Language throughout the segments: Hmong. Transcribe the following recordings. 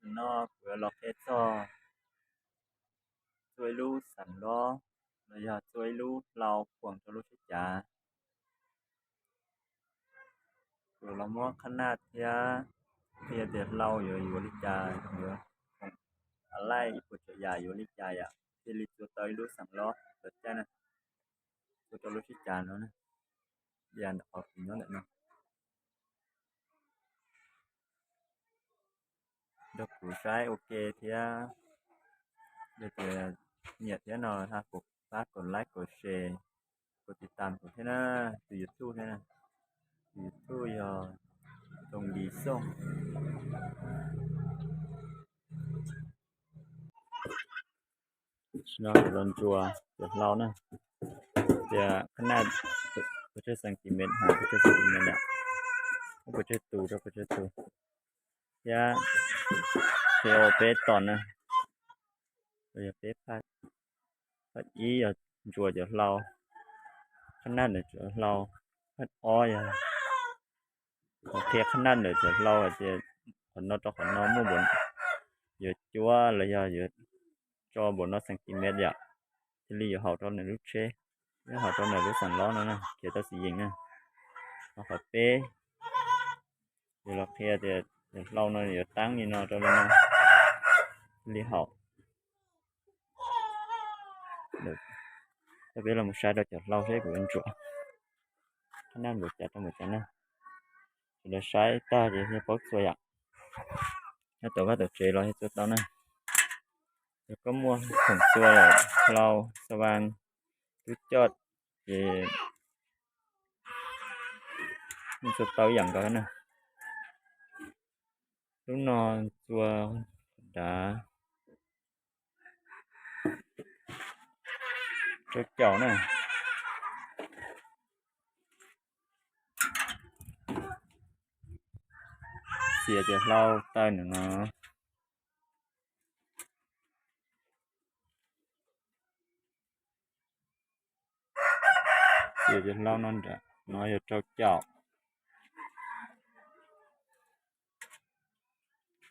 Nim no kuv yuav los qhia txog txua ib lub xeem lob los yog txua ib lub hlau khuam rau lub tsheb cav. Kuv los muab qhab naj thiab qhia tias hlau yuav yuav li cas, yuav khoom a laij ib puas tsav yam yuav li cas yom, thiaj li txua tau ib lub xeem lob txaus caij na, txua rau lub tsheb cav no na. Yam ntawm qhov kuv nyob ntawm no. Nrog kuv saib ua ke thiab, yog tias nyiam thiab no ha, kuv pab kom like, kom share, kom tiv tam kuv thiab na, tus YouTube thiab na, tus YouTube yog Toog Lis Xooj. Tam sim no kuv los ntsuas cov hlau na, tias qhab naj pes tsawg centimet, hais pes tsawg centimet na, pes tsawg tus rau pes tsawg tus, thiab qhia ua peb tom na, yog peb phaj. Phaj ib yog ntsuas cov hlau, qhab naj ntawm cov hlau, phaj ob yog qhia qhab naj ntawm cov hlau hais tias qhov no rau qhov no muaj npaum, yuav cuab los yog yuav tso npaum no centimet yom, thiaj li yuav haum rau nws lub tsheb, thiab haum rau nws lub xeem lob no na, khiav tau txiv yeem na. Ho qhov peb, yog los qhia tias hlau no yuav teeb li no rau li no thiaj li haum. Peb los mus saib rau cov hlau seb kuv yuav ntsuas qhab naj npaum cas rau npaum cas na. Sawv daws saib tag ces thiaj paub txua yom. Nyob tom vaj tom tsev los thiaj txua tau na. Yog koj muaj khoom txua hlau xa vas tub coj ces yeej txua tau ib yam nkaus na. Lub no txua dav rau caum na. Xiav cov hlau taw nram no. Xiav cov hlau no nram no yog rau caum.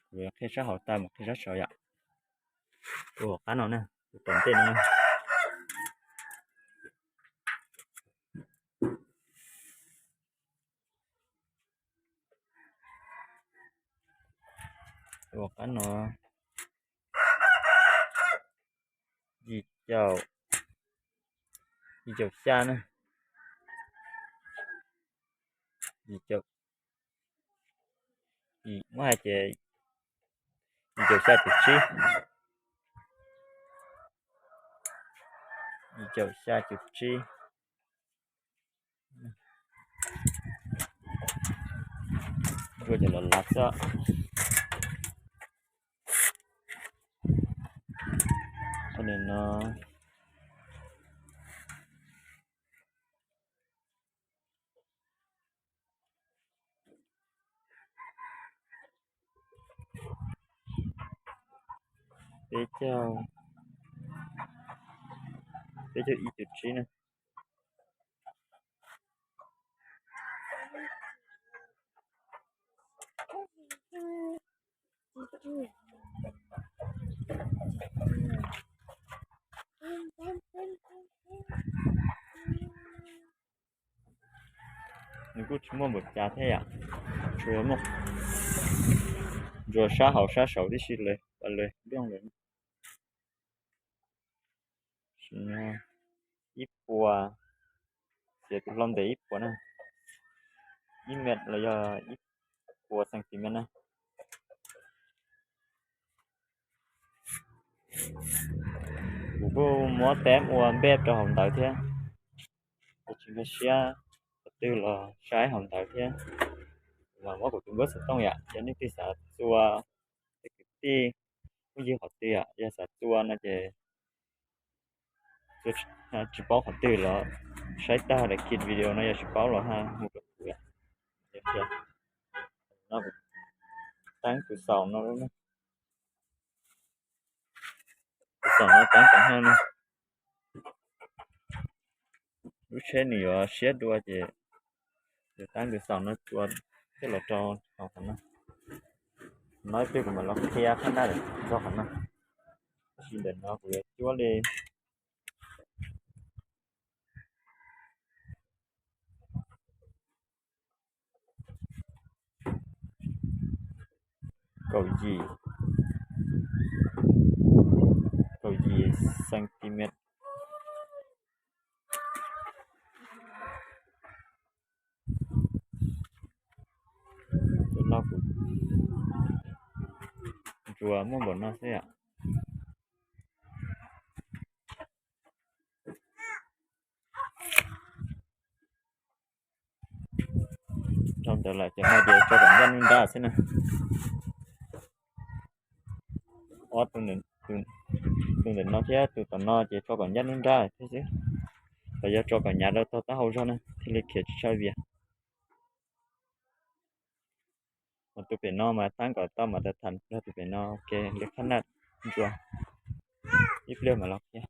Kuv qhia sab hauv tag mus qhia sab saud yom. Tus hauv qab no na, tus tom ntej no na. Tus hauv qab no yim caum, yim caum xya na. Yim caum, muab hais ces yim caum xya cum tsib, yim caum xya cum tsib. Ntsuas cov los lav xwb. Ua li no. Peb caug, peb caug ib cum tsib na. Nws kuj tsis muaj npaum cas thiab yom, tsuas yog muaj ntsuas sab hauv sab saud tib si lawm, lawm, lawm. Ib puas, xiav tus hlau ntev ib puas na, ib mev los yog ib puas centimet na. Kuv kuj muab teb ua npej rau hauv ntawv thiab, kuv tsis nkag siab qhov twg los saib hauv ntawv thiab. Kuv mam muab kuv tus npawb xov tooj yom, yog leej twg xav txua, kwv tij phooj ywg qhov twg yom, yog xav txua no ces tsis paub qhov twg los saib tag daim video no, yog tsis paub los ha mus rau kuv. Teeb tus xaus no, tus xaus no teeb teev haj na. Lub tsheb nws yuav siab dua ces yus teeb tus xaus no txua thiaj los rau hauv qhov no. No ib pliag kuv mam los qhia qhab naj txog qhov no. Tab sis ntawm no kuv yuav cuab li kaum yim, kaum yim centimet. Tus no kuv ntsuas muaj npaum no xwb yom. Dhau ntawd lawm ces hais tias tso kom ncaj nruab nrab xwb na. Ob, tus ntawm no thiab tus tom no ces tso kom ncaj nruab nrab thiab xwb. Los yog tso kom hnyav rau taub hau zog na thiaj li khiav tsis tshaj vias. Mas tus pem no mas tab kom tau mas tham tham nrog tus pem no ua ke li qhab naj ntsuas. Ib pliag mam los qhia.